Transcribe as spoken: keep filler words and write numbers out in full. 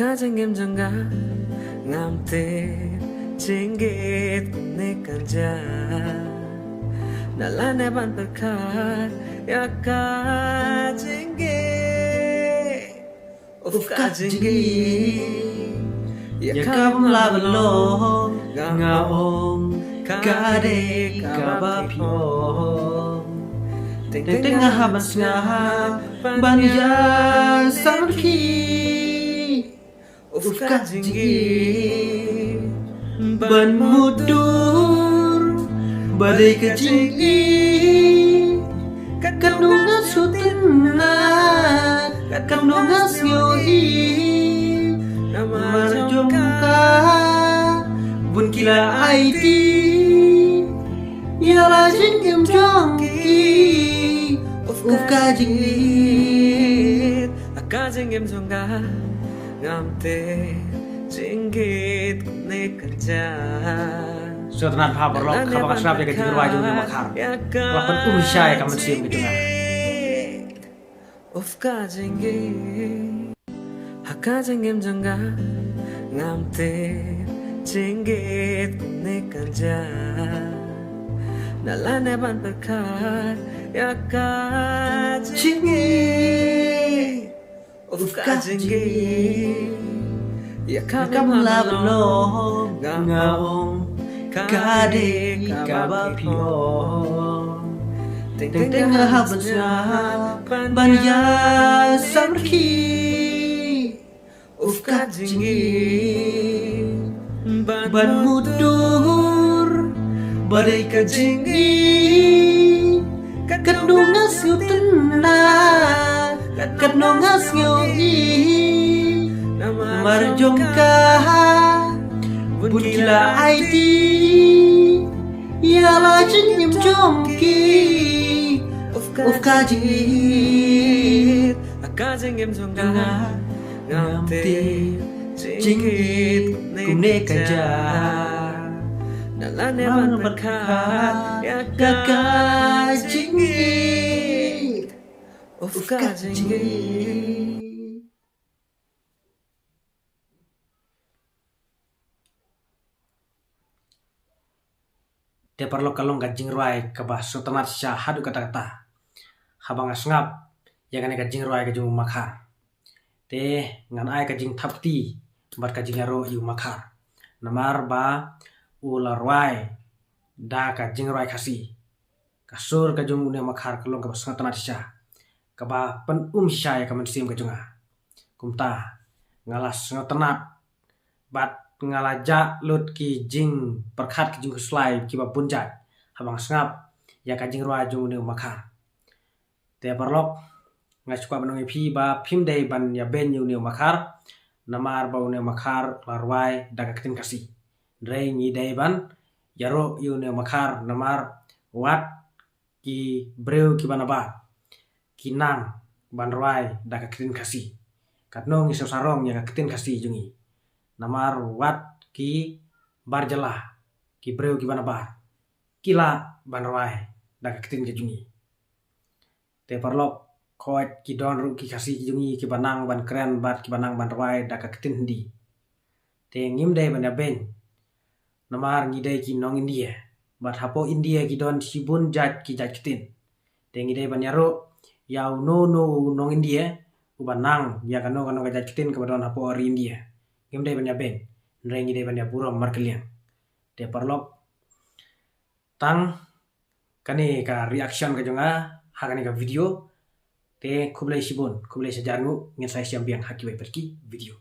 Ka jingim jong nga ngam tip jingit kumne kan jia. Na lane ban pyrkhat ïa ka jingit. Uf ka jingit. Ïa ka bym lah ban long, nga ong ka dei kaba phi ong. Teng teng nga hap ban sngap ban ïa samrkhie. Uf ka jingim ban mutdur ba dei ka jingim. Katno nga sngewtynnat, katno nga sngew ïeit. Namar jong ka bun ki la aiti ïa la jingim jong ki. Uf ka jingim. Ka jingim jong nga ngam tip jingit kumne kan jia. Sngewtynnat bha paralok, haba nga sngap ïa ka jingrwai jong u Makhar, ka la pynum shisha ïa ka mynsiem ka jong nga. Uf ka jingit. Ha ka jingim jong nga ngam tip jingit kumne kan jia. Na lane ban pyrkhat ïa ka jingit. Uf ka jingim. Ïa ka bym lah ban long, nga ong ka dei kaba phi ong. Teng teng nga hap ban sngap ban ïa samrkhie. Uf ka jingim ban mutdur ba dei ka jingim. Katno nga sngewtynnat, katno nga sngew ïeit. Namar jong ka bun ki la aiti ïa la jingim jong ki. Uf ka jingim. Ka jingim jong nga ngam tip jingit kumne kan jia. Na lane ban pyrkhat ïa ka jingit. Uf ka jingit. Te paralok, ka long ka jingrwai kaba sngewtynnat shisha haduh katta katta. Haba nga sngap ïa kane ka jingrwai ka jong u Makhar, te ngan ai ka jingthap kti bad ka jingïaroh ïa u Makhar, namar ba u la rwai da ka jingrwai Khasi. Ka sur ka jong une u Makhar ka long kaba sngewtynnat shisha, kaba pynum shisha ïa ka mynsiem ka jong nga. Kumta nga la sngewtynnat bad nga la jah lut ki jingpyrkhat, ki jingkhuslai kiba bun jait haba nga sngap ïa ka jingrwai jong une u Makhar. Te paralok, nga sngewkwah ban ong ïa phi ba phim dei ban ïabeiñ ïa une u Makhar, namar ba une u Makhar u la rwai da ka ktien Khasi. Hynrei ngi dei ban ïaroh ïa une u Makhar, namar wat ki briew kiba nabar ki nang ban rwai da ka ktien Khasi. Katno ngi sngewsarong ïa ka ktien Khasi jong ngi, namar wat ki bar jylla, ki briew kiba nabar ki lah ban rwai da ka ktien ka jong ngi. Te paralok, khoit ki don ruh ki Khasi ki jong ngi kiba nang ban kren bad kiba nang ban rwai da ka ktien Hindi. Te ngim dei ban ïabeiñ, namar ngi dei ki nong India, bad hapoh India ki don shibun jait ki jait ktien. Te ngi dei ban ïaroh ïa uno uno u nong India uba nang ïa kano kano ka jait ktien kaba don hapoh ri India. Ngim dei ban ïabeiñ, hynrei ngi dei ban ïaburom markylliang. Te paralok, tang kane ka reaction ka jong nga ha kane ka video. Te khublei shibun, khublei shihajar nguh, ngin sa ïashem biang ha kiwei pat ki video.